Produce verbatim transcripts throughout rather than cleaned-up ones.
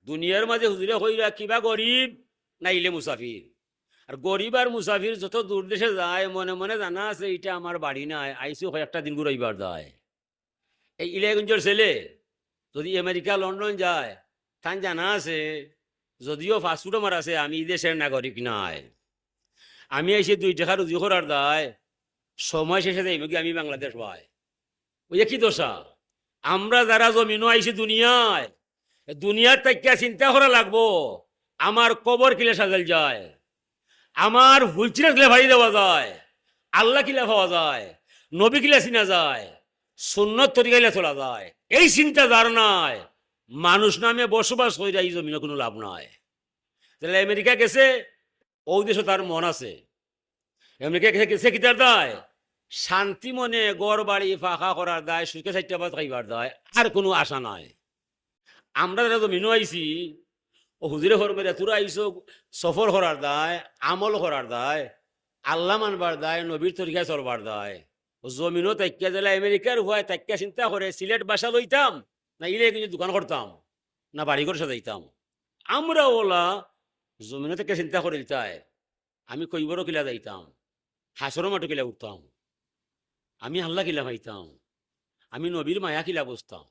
দুনিয়ার মাঝে হুজুরে কইরা কিবা গরিব নাইলে মুসাফির। আর গরিব আর মুসাফির যত দূর দেশে যায়, মনে মনে জানা আছে, "ইটা আমার বাড়ি নায়, আইছি কয়েকটা দিন ঘুরাইবার দায়।" এই ইলাইগঞ্জর ছেলে যদি আমেরিকা, লন্ডন যায়, তান জানা আছে, যদিও পাসপোর্ট আমার আছে, আমি ই দেশের নাগরিক নায়। আমি আইছি দুই টেকা রুজি করার দায়, সময় শেষে যাইমু গি আমি বাংলাদেশ ভাই। ওই একই দশা। আমরা যারা জমিনো আইছি দুনিয়ায়, দুনিয়ার তাকিয়া চিন্তা করা লাগবো, আমার কবর কিলা সাজাইল যায়, আমার হুলচিনা কিলা ফাড়ি দেওয়া যায়, আল্লাহ কিলা পাওয়া যায়, নবী কিলা চিনা যায়, সুন্নত তরিকা কিলা চলা যায়। এই চিন্তা যার নাই, মানুষ নামে বসবাস কইরা ই জমিনো কোনো লাভ নাই। তাহলে আমেরিকা গেছে, ও দেশো তার মন আছে। আমেরিকা গেছে, গেছে কিতার দায়? শান্তি মনে ঘর বাড়ি পাকা করার দায়, সুখে চাইরটা ভাত খাইবার দায়, আর কোনো আশা নাই। আমরা যারা জমিনো আইছি, ও হুজুরে ফরমাইরা, "তোরা আইছো সফর করার দায়, আমল করার দায়, আল্লাহ মানবার দায়, নবীর তরিকায় চলবার দায়।" ও জমিনো তাকিয়া দিলা আমেরিকার হুয়ায় তাকিয়া চিন্তা করে, সিলেট বাসা লইতাম, না ইলাইগঞ্জে দোকান করতাম, না বাড়িঘর সাজাইতাম। আমরা ওলা জমিনো তাকিয়া চিন্তা করিলতায়, আমি কবরো কিলা যাইতাম, হাশরর মাঠো কিলা উঠতাম, আমি আল্লাহ কিলা পাইতাম, আমি নবীর মায়া কিলা বুঝতাম।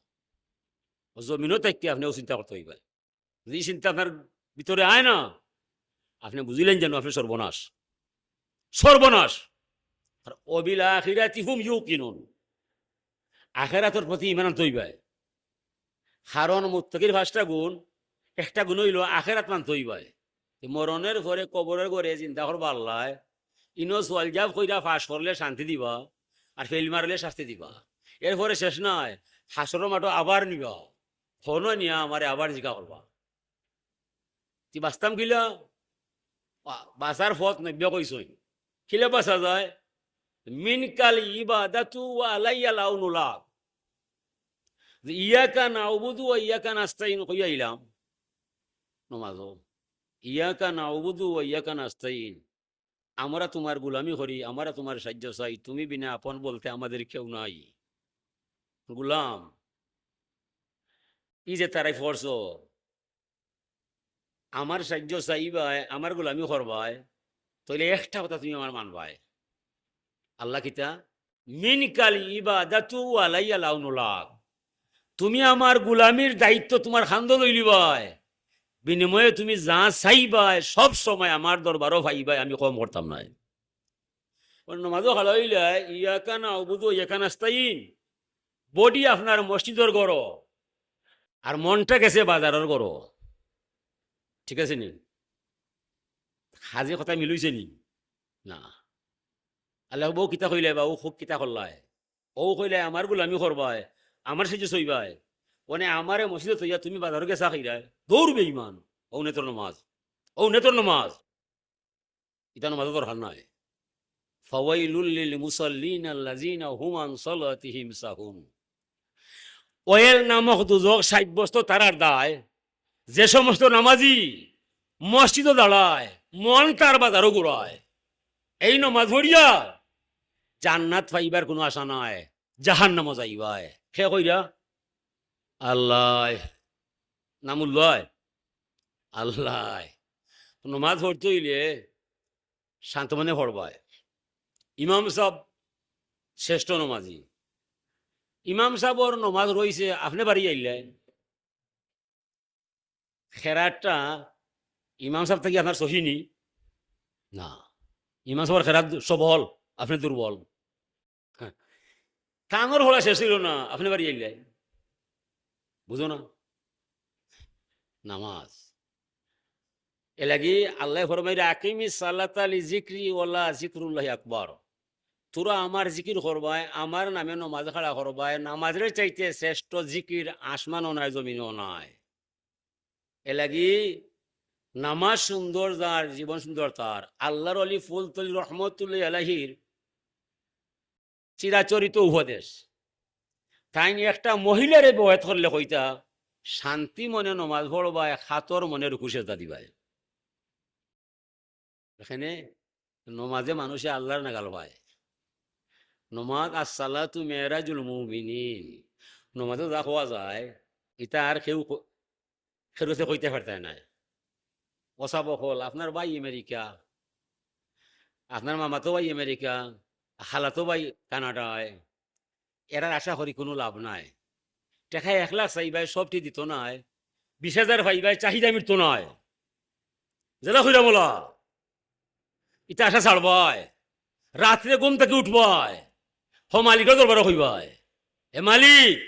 ও জমিনো তাকিয়া আপনে ও চিন্তা করতে অইবা। যদি ই চিন্তা আপনার ভিতরে আয় না, আপনে বুঝিলাইন যেন আপনে সর্বনাশ, সর্বনাশ। আর ওয়াবিল আখিরাতি হুম ইউকিনুন, আখেরাতর প্রতি ইমান আনতে অইবায়। কারণ মুত্তাকির পাঁচটা গুণ, একটা গুণ অইলো আখেরাত মানতে অইবায়। তে মরণের পরে কবরর ঘরে জিন্দা করবা আল্লায়, ইনো সওয়াল জওয়াব কইরা পাশ করলে শান্তি দিবা, আর ফেইল মারলে শাস্তি দিবা। এরপরে শেষ নায়, হাশরর মাঠো আবার নিবা, হনো নিয়া আমারে আবার জিকা করবা। তি বাঁচতাম কিলা? বা-, বাঁচার পথ নবীয়ে কইছইন। কিলা বাঁচা যায়? "মিনকাল ইবাদাতু ওয়া আলাইয়াল আউন" অলা। যে "ইয়াকা নাউবুদু ওয়া ইয়াকা নাস্তাইন" কইয়া আইলাম নমাজো। "ইয়াকা নাউবুদু ওয়া ইয়াকা নাস্তাইন।" আমরা তুমার গুলামি করি, আমরা তুমার সাহায্য চাই, তুমি বিনা আপন বলতে আমাদের কেউ নাই। গুলাম, ই যে তারাই ফরছো, আমার সাহায্য চাইবায়, আমার গুলামি করবায়, তাইলে একটা কথা তুমি আমার মানবায়। আল্লাহ কিতা? "মিনকাল ইবাদাতু ওয়া আলাইয়াল আউন" অলা। তুমি আমার গুলামির দায়িত্ব তুমার কান্দো লইলিবায়, বিনিময়ে তুমি যা চাইবায় সব সময় আমার দরবারো পাইবায়, আমি কম করতাম নায়। অউ নমাজো খাড়া অইলায়, "ইয়াকা নাউবুদু ওয়া ইয়াকা নাস্তাইন", বডি আপনার মসজিদর ঘরো, আর মনটা গেছে বাজারর ঘরো। ঠিক আছে নি? হাজি কথা মিলইছে নি? না। আল্লাহ বউ কিতা কইলায় বা ও খুব কিতা করলায়? ও কইলায়, "আমার গুলামি করবায়, আমার সাহায্য চাইবায়, অনে আমারে মসজিদো থইয়া তুমি বাজারো গেছা খাইরায়, দৌড় বেইমান।" অউ নে তোর নমাজ, অউ নে তোর নমাজ। ইতা নমাজর দরকার নাই। "ফাওয়াইলুল লিল মুসাল্লিন আল্লাযিনা হুম আন সালাতিহিম সাহুন।" ওয়েল নামক দুজখ সাব্যস্ত তারার দায়, যে সমস্ত নামাজি মসজিদো দাঁড়ায়, মন তার বাজারো ঘুরায়, এই নমাজ পড়িয়া জান্নাত পাইবার কোনো আশা নাই, জাহান্নামো যাইবায়। কে কইরা? আল্লায়। নাম উল্লায়? আল্লায়। নমাজ পড়তে অইলে শান্ত মনে পড়বায়। ইমাম সাব শ্রেষ্ঠ নমাজি। ইমাম সাবর নমাজ রইছে, আপনে বাড়ি আইলে খেরাটটা ইমাম সাব থাকি আপনার সহি নি? না। ইমাম সাবর খেরাট সবল, আপনে দুর্বল। হ্যাঁ। তানর পড়া শেষ অইলো না, আপনে বাড়ি আইলে। বুঝো না? নমাজ। এরলাগি আল্লায় ফরমাইরা, "আকিমিস সালাতা লিযিকরি ওয়ালা যিকরুল্লাহি আকবার।" তোরা আমার জিকির করবায়, আমার নামে নমাজ খাড়া করবায়, নমাজর চাইতে শ্রেষ্ঠ জিকির আসমানো নাই, জমিনো নাই। এরলাগি নমাজ সুন্দর যার, জীবন সুন্দর তার। আল্লাহর ওলি ফুলতলি রহমতুল্লাহি আলাইহির চিরাচরিত উপদেশ। তাইন একটা মহিলারে বয়াত করলে কইতা, "শান্তি মনে নমাজ পড়বায়, কাতর মনে রুকু সেজদা দিবায়।" এখানে নমাজে মানুষে আল্লাহর নাগাল পায়। নমাজ আসসালাতু মেরাজুল মুমিনিন। নমাজে যা কওয়া যায়, ইতা আর কেউ ক-, কেউর গেছে কইতায় পারতায় নায়। ও ছাব অকল, আপনার ভাই আমেরিকা, আপনার মামাতো ভাই আমেরিকা, খালাতো ভাই কানাডায়, এরার আশা করি কুনু লাভ নাই। টেকা এক লাখ চাইবায়, সবটি দিতো নায়, বিশ হাজার পাইবায়, চাহিদা মিটতো নায়। যেলা কইরা বলা, ইতা আশা ছাড়বায়, রাত্রে ঘুম থাকি উঠবায়, হ মালিকর দরবারো কইবায়, "এ মালিক,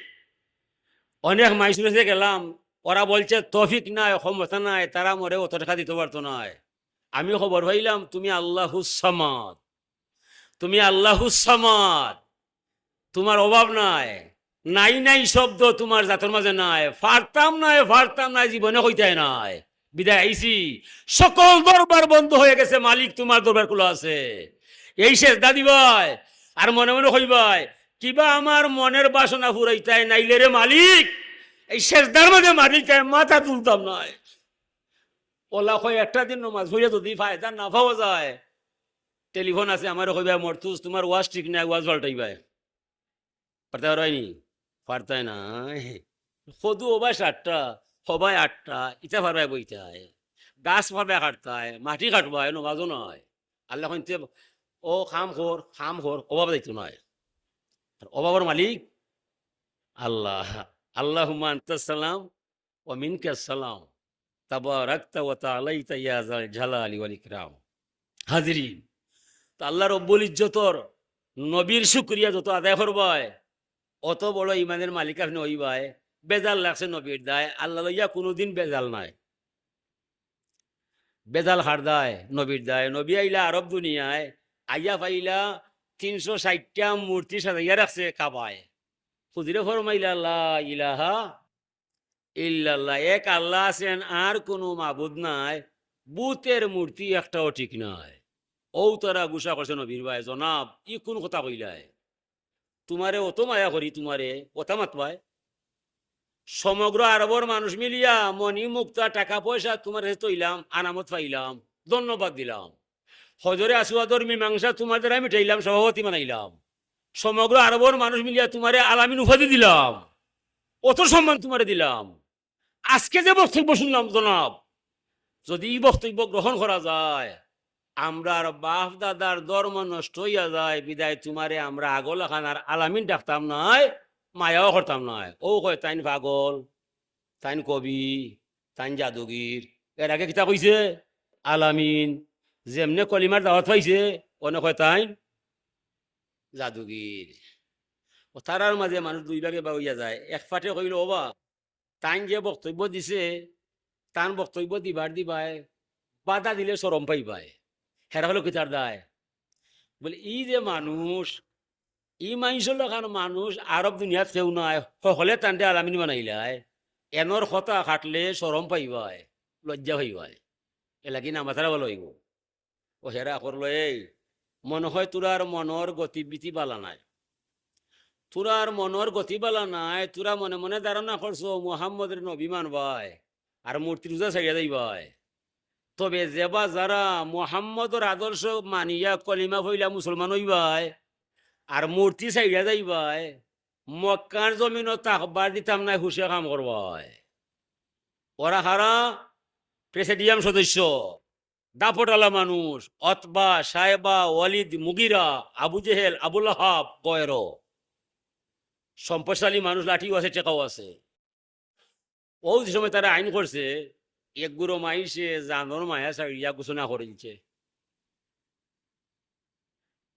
অনেক মাইনষর গেছে গেলাম, ওরা বলছে তৌফিক নাই, ক্ষমতা নাই, তারা মোরে অত টেকা দিতো পারতো নায়। আমি খবর পাইলাম তুমি আল্লাহুস সামাদ, তুমি আল্লাহুস সামাদ, তুমার অভাব নাই, নাই নাই শব্দ তুমার জাতর মাঝে নাই, পারতাম নায়, পারতাম নায়, জীবনে কইতায় নায়, বিদায় আইছি, সকল দরবার বন্ধ অইয়া গেছে, মালিক তুমার দরবার খুলা আছে।" এই সেজদা দিবায়, আর মনে মনে কইবায়, "কিবা আমার মনের বাসনা ফুরাইতায়, নাইলে রে মালিক, এই সেজদার মাঝে মারিতায়, মাথা তুলতাম নায়।" অলা কয় একটা দিন নমাজ পড়িয়া যদি ফায়দা না পাওয়া যায়, টেলিফোন আছে, আমারে কইবায়, "মর্তুজ, তুমার ওয়াজ ঠিক নায়, ওয়াজ পাল্টাইবায়।" পারতায় পারবায়নি? পারতায় নায়। কদু অবায় সাতটা, হবায় আটটা, ইতা পারবায় বইতায়। গাছ পারবায় কাটতায়, মাটি কাটবায়, নমাজও নায়। আল্লায় কইন তে, "ও কাম কর, কাম কর, অভাব যাইতো নায়।" আর অভাবর মালিক আল্লাহ। আল্লাহুম্মা আনতাস সালাম ওয়া মিনকাস সালাম, তাবারাকতা ওয়া তাআলাইতা ইয়া যাল জালালি ওয়াল ইকরাম। হাজিরিন, তো আল্লাহ রব্বুল ইজ্জতর নবীর শুকরিয়া যত আদায় করবায়, অত বড় ইমানের মালিক আপনে অইবায়। বেজাল লাগছে নবীর দায়, আল্লাহ লইয়া কুনুদিন বেজাল নাই। বেজাল কার দায়? নবীর দায়। নবী আইলা আরব দুনিয়ায়, আইয়া পাইলা তিনশো ষাইটটা মূর্তি সাজাইয়া রাখছে কাবায়। হুজুরে ফরমাইলা, "লা ইলাহা ইল্লাল্লাহ, এক আল্লাহ আছেন, আর কুনু মাবুদ নাই, বুতের মূর্তি একটাও ঠিক নাই।" অউ তারা গুসা করছে নবীর বায়, "জনাব, ই কুন কথা কইলায়? তুমারে অত মায়া করি, তুমারে অতা মাতবায়? সমগ্র আরবর মানুষ মিলিয়া মণি মুক্তা টাকা পয়সা তুমার গেছে থইলাম, আনামত পাইলাম, ধন্যবাদ দিলাম। হজরে আসওয়াদর মীমাংসা তুমার দ্বারা মিটাইলাম, সভাপতি বানাইলাম। সমগ্র আরবর মানুষ মিলিয়া তুমারে আলামিন উপাধি দিলাম, অত সম্মান তুমারে দিলাম। আজকে যে বক্তব্য শুনলাম জনাব, যদি ই বক্তব্য গ্রহণ করা যায়, আমরার বাপ দাদার ধর্ম নষ্ট অইয়া যায়, বিদায় তুমারে আমরা আগর লাখান আর আলামিন ডাকতাম নায়, মায়াও করতাম নায়।" অউ কয়, "তাইন পাগল, তাইন কবি, তাইন জাদুগির।" এর আগে কিতা কইছে? আলামিন। যেমনে কলিমার দাওয়াত পাইছে, অনে কয়, "তাইন জাদুগির।" অউ তারার মাঝে মানুষ দুই ভাগে ভাগ অইয়া যায়। এক ফাটে কইল, "ওবা, তাইন যে বক্তব্য দিছে, তান বক্তব্য দিবার দিবায়, বাধা দিলে শরম পাইবায়।" হেরা কইল, "কিতার দায়?" বলে, "ই যে মানুষ, ই মাইনষর লাখান মানুষ আরব দুনিয়াত কেউ নাই, হকলে তানরে আলামিন বানাইলায়, এনর কথা কাটলে শরম পাইবায়, লজ্জা পাইবায়, এরলাগি না মাতরা ভালা অইবো।" অউ হেরা করলো, "এই, মনে হয় তুরার মনর গতিবিধি বালা নাই, তুরার মনর গতি বালা নাই, তুরা মনে মনে ধারণা করছো মুহাম্মদরে নবী মানবায়, আর মূর্তি পূজা ছাড়িয়া যাইবায়। তবে যেবা যারা মুহাম্মদর আদর্শ মানিয়া কলিমা পড়িলা মুসলমান অইবায়, আর মূর্তি ছাড়িয়া যাইবায়, মক্কার জমিনো থাকবার দিতাম নায়, হুশে কাম করবায়।" ওরা কারা? প্রেসিডিয়াম সদস্য, দাপটআলা মানুষ, অতবা, শায়বা, ওয়ালিদ, মুগিরা, আবু জেহেল, আবু লাহাব, গয়রো। সম্পদশালী মানুষ, লাঠিও আছে, টেকাও আছে। অউ যে সময় তারা আইন করছে, এক গুরু মাইনষে জানর মায়া ছাড়িয়া ঘোষণা করিলছে,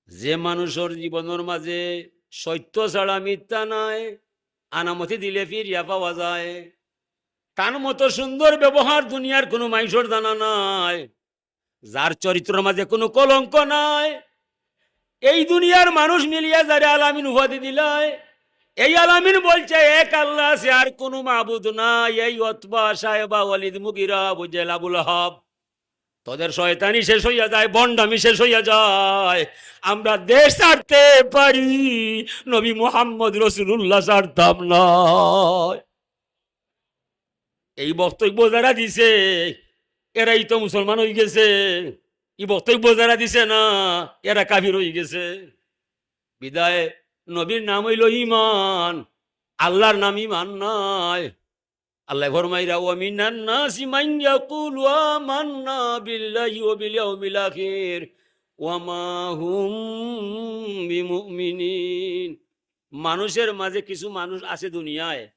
যে মানুষর জীবনর মাঝে সত্য ছাড়া মিথ্যা নাই, আনামতি দিলে ফিরিয়া পাওয়া যায়, তান মতো সুন্দর ব্যবহার দুনিয়ার কুনু মাইনষর জানা নাই, যার চরিত্রর মাঝে কুনু কলঙ্ক নাই, এই দুনিয়ার মানুষ মিলিয়া যারে আলামিন উপাধি দিলায়, এই আলামিন বলছে এক আল্লাহ আছে, আর কুনু মাবুদ নাই। এই অতবা, শায়বা, ওয়ালিদ, মুগিরা, আবু জেহেল, আবু লাহাব, তোদের শয়তানি শেষ অইয়া যায়, ভণ্ডামি শেষ অইয়া যায়। আমরা দেশ ছাড়তে পারি, নবী মুহাম্মদ রাসূলুল্লাহ ছাড়তাম না। এই বক্তব্য যারা দিছে, এরাই তো মুসলমান অইগেছে। ই বক্তব্য যারা দিছে না, এরা কাফির অইগেছে। বিদায় নবীর নাম অইলো ইমান, আল্লাহর নাম ইমান নায়। আল্লায় ফরমাইরা, "ওয়া মিনান নাসি মান ইয়াকুলু আমান্না বিল্লাহি ওয়া বিল ইয়াউমিল আখির ওয়া মা হুম বিমুমিনিন।" মানুষের মাঝে কিছু মানুষ আছে দুনিয়ায়,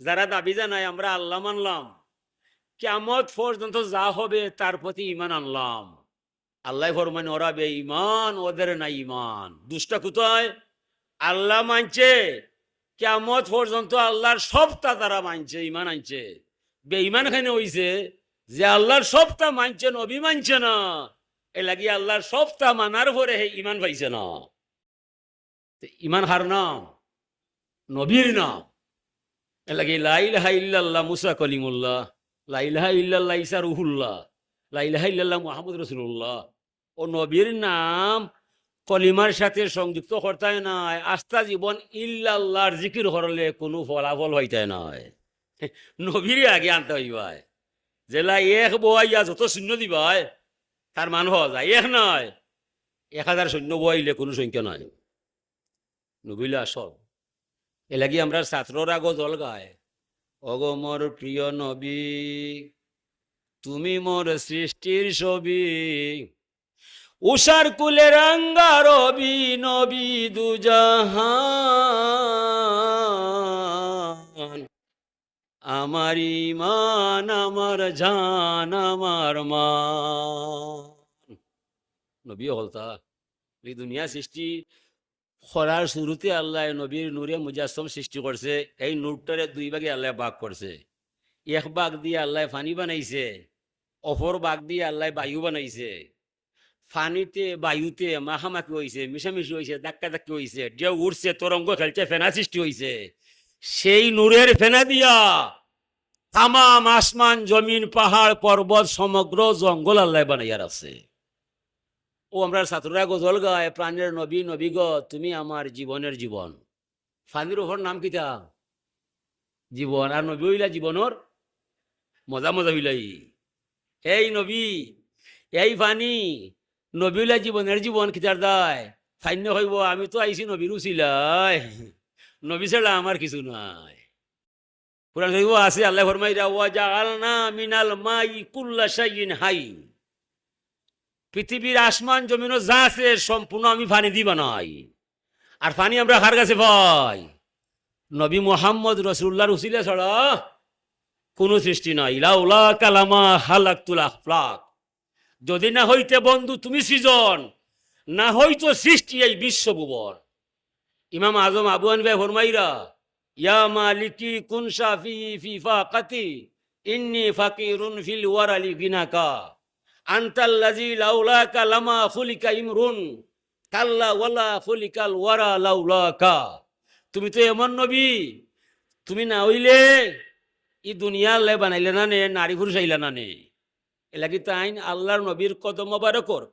যারা দাবি জানায়, "আমরা আল্লাহ মানলাম, কিয়ামত পর্যন্ত যা হবে তার প্রতি ঈমান আনলাম।" আল্লায় ফরমাইন, "ওরা বেঈমান, ওদের নাই ঈমান।" দুষ্টা কোথায়? আল্লাহ মানছে, কিয়ামত পর্যন্ত আল্লাহর সবটা তারা মানছে, ঈমান আনছে। বেঈমান কেনে অইছে? যে আল্লাহর সবটা মানছে, নবী মানছে না, এর লাগি আল্লাহর সবটা মানার পরে হে ঈমান পাইছে না। তে ঈমান কার নাম? নবীর নাম। এর লাগি লা ইলাহা ইল্লাল্লাহ মুসা কলিমুল্লাহ, লা ইলাহা ইল্লাল্লাহ ঈসা রুহুল্লাহ, লা ইলাহা ইল্লাল্লাহ মুহাম্মদ রাসূলুল্লাহ। ও নবীর নাম কলিমার সাথে সংযুক্ত করতায় নায়, আস্তা জীবন ইল্লাল্লাহর জিকির করলে কোনো ফলাফল পাইতায় নায়। নবীরে আগে আনতে অইবায়। যেলা এক বওয়াইয়া যত সৈন্য দিবায়, তার মান পাওয়া যায়। এক নায়, এক হাজার সৈন্য বওয়াইলে কোনো সংখ্যা নায়। নবীলা সব। এর লাগি আমরার ছাত্ররা গজল গায়, "ওগো মোর প্রিয় নবী, তুমি মোর সৃষ্টির ছবি, ঊষার কুলে রাঙ্গা রবি, নবী দুজাহান, আমার ঈমান, আমার জান, আমার মান।" নবী হকলতা, এই দুনিয়া সৃষ্টি করার শুরুতে আল্লায় নবীর নূরে মুজাসসম সৃষ্টি করছে। এই নূরটারে দুই ভাগে আল্লায় ভাগ করছে। এক ভাগ দিয়া আল্লায় পানি বানাইছে, অপর ভাগ দিয়া আল্লায় বায়ু বানাইছে। পানিতে, বায়ুতে মাখামাখি অইছে, মিশামিশি অইছে, ধাক্কাধাক্কি অইছে, ঢেউ উঠছে, তরঙ্গ খেলছে, ফেনা সৃষ্টি অইছে। সেই নূরের ফেনা দিয়া তামাম আসমান, জমিন, পাহাড়, পর্বত, সমগ্র জঙ্গল আল্লায় বানাইয়া রাখছে। ও আমরার ছাত্ররা গজল গায়, "প্রাণের নবী, নবী গো, তুমি আমার জীবনের জীবন।" পানির অপর নাম কিতা? জীবন। আর নবী অইলা জীবনর মজা মজা অইলাই। এই নবী, এই পানি, নবী অইলা জীবনের জীবন। কিতার দায়? পানিয়ে কইবো, "আমি তো আইছি নবীর উছিলায়, নবী ছাড়া আমার কিছু নাই।" কোরআন শরীফো আছে, আল্লায় ফরমাইরা, "ওয়া জাআলনা মিনাল মাই কুল্লা শাইইন হাই।" পৃথিবীর আসমান জমিনো যা আছে সম্পূর্ণ আমি পানি দি বানাই। আর পানি আমরা কার গেছে পাই? নবী মুহাম্মদ রাসূলুল্লাহর উছিলা ছাড়া কোনো সৃষ্টি নাই। "লাউলাকা লামা খালাকতুল আফলাক।" যদি না হইতে বন্ধু তুমি সৃজন, না হইতো সৃষ্টি এই বিশ্বভুবন। ইমাম আজম আবু হানিফায় ফরমাইরা, "ইয়া মালিকি কুন শাফি ফি ফাকাতি, ইন্নি ফাকিরুন ফিল ওয়ারা লিগিনাকা। আনতাল্লাযী লাউলাকা লামা খুলিকা ইমরুন, কাল্লা ওয়ালা খুলিকাল ওয়ারা লাউলাকা।" তুমি তো এমন নবী, তুমি না অইলে ই দুনিয়া আল্লায় বানাইলা না নে, নারী পুরুষ আইলা না নে। এর লাগি তাইন আল্লাহর নবীর কদম মোবারকর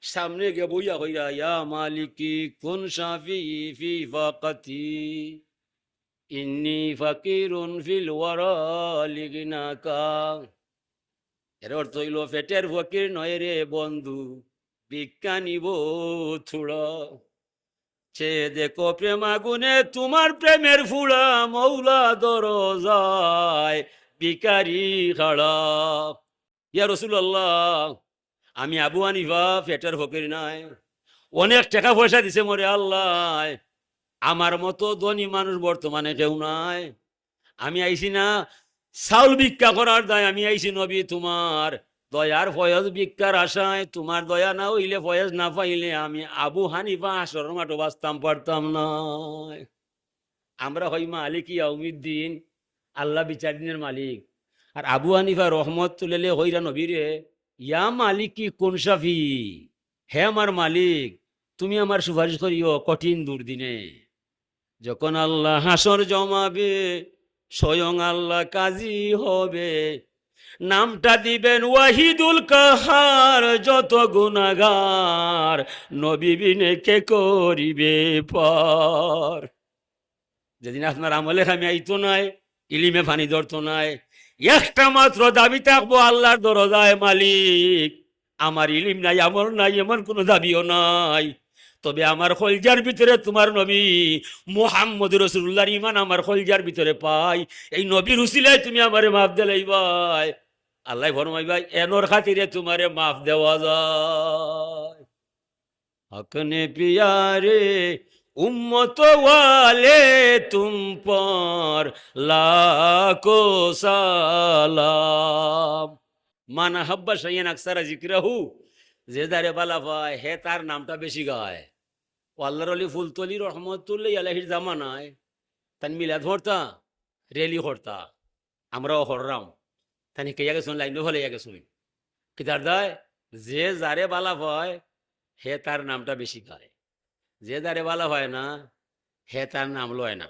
সামনে গিয়া বইয়া কইরা, "ইয়া মালিকি কুন শাফি ফি ফাকাতি, ইন্নি ফাকিরুন ফিল ওয়ারা লিগিনাকা।" এর অর্থ অইলো, "পেটের ফকির নয় রে বন্ধু, ভিক্ষা নিব থুড়া। চেয়ে দেখো প্রেম আগুনে তোমার প্রেমের ফুড়া, মৌলা দরজায় ভিখারি খাড়া।" ইয়া রাসূলুল্লাহ, আমি আবু হানিফা পেটের ফকির নায়, অনেক টেকা পয়সা দিছে মোরে আল্লায়, আমার মতো ধনী মানুষ বর্তমানে কেউ নাই। আমি আইছি না চাউল ভিক্ষা করার দায়, আমি আইছি নবী তোমার দয়ার ফয়েজ ভিক্ষার আশায়। তোমার দয়া না অইলে, ফয়েজ না পাইলে আমি আবু হানিফা হাশরর মাঠো বাঁচতাম পারতাম নায়। আমরা কই মালিকি ইয়াউমিদ্দিন, আল্লাহ বিচার দিনের মালিক। আর আবু হানিফা রহমতুল্লাহ কইরা নবীরে, "ইয়া মালিকি কুন শাফি, হে আমার মালিক, তুমি আমার সুপারিশ করিও কঠিন দুর্দিনে।" যখন আল্লাহ হাশর জমাবে, স্বয়ং আল্লাহ কাজী হবে, নামটা দিবেন ওয়াহিদুল কাহার। যত গুনাহগার নবী বিনে কে করিবে পার? যেদিন আপনার আমলে কামে আইতো নায়, ইলিমে পানি ধরতো নায়, একটা মাত্র দাবি থাকবো আল্লাহর দরজায়, "মালিক, আমার ইলিম নাই, আমল নাই, এমন কোনো দাবিও নাই, তবে আমার কলজার ভিতরে তুমার নবী মুহাম্মদ রাসূলুল্লাহর ইমান আমার কলজার ভিতরে পাই। এই নবীর উসিলায় তুমি আমারে মাফ দিলাইবায়। আল্লায় ফরমাইবায়, এনর খাতিরে তুমারে মাফ দেওয়া যায়। হক নে পিয়ারে উম্মত ওয়ালে তুম পর লাখো সালাম। মান আহাব্বা শাইয়ান আকসারা যিকরাহু, যে যারে বালা পায়, হে তার নামটা বেশি গায়। ও আল্লাহর ওলি ফুলতলি রহমতুল্লাহ আলাইহির জামানায় তান মিলাদ করতা, র‍্যালি করতা, আমরাও কররাম। তান হিকাইয়া গেছইন, লাইনও ফালাইয়া গেছইন। কিতার দায়? যে যারে বালা পায়, হে তার নামটা বেশি গায়। যে যারে বালা পায় না, হে তার নাম লয় না।